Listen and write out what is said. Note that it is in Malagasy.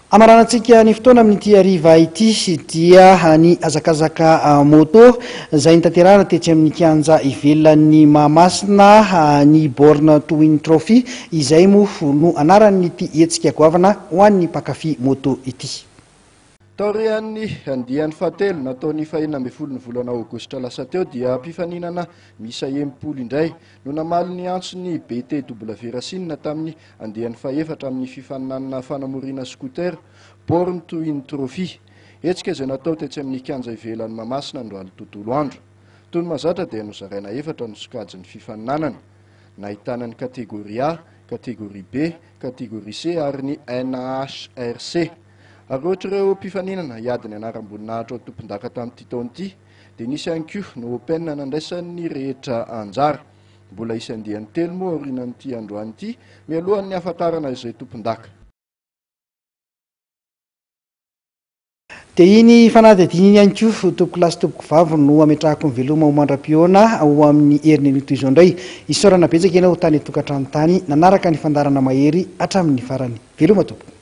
Hamaranantsika ny fotoana amin'ity hariva ity dia ny hazakazaka moto izay notanterahina tetsy amin'ny kianja ivelan'ny Mahamasina ny Born to Win Trophy izay moa no anaran'ity hetsika goavana ho an'ny mpankafy moto ity. Taorian'ny andiany fahatelo natao ny fahenina ambin'ny folon'ny volana aogositra lasa teo dia mpifaninana miisa 60 indray no namaly ny antson'ny BTW Racine tamin'ny Andiany fahefatra amin'ny fifaninanana fanamoriana scooter, Born to Win Trophy. Hetsika izay natao tetsy amin'ny kianja ivelan'i Mahamasina androany tontolo andro. Toy ny mahazatra dia nozaraina efatra ny sokajin'ny fifaninanana. Nahitana ny catégorie A, catégorie B, catégorie C ary ny NHRC. Ankoatr'ireo mpifaninana hiady ny anaram-boninahitra ho tompondaka tamin'ity taona ity dia nisy ihany koa ny Open nandraisan'ny rehetra anjara. Mbola hisy andiany telo moa aorianan'ity androany ity, mialohan'ny hahafantarana izay tompondaka. Dia iny fanadihadiana iny ihany koa, tompokolahy sy tompokovavy, no ametrahako ny veloma ho mandra-pihaona ho amin'ny heriny anio toy izao indray. Isaorana betsaka ianao tany an-tokantrano tany nanaraka ny fandaharana Mahery hatramin'ny farany. Veloma tompoko.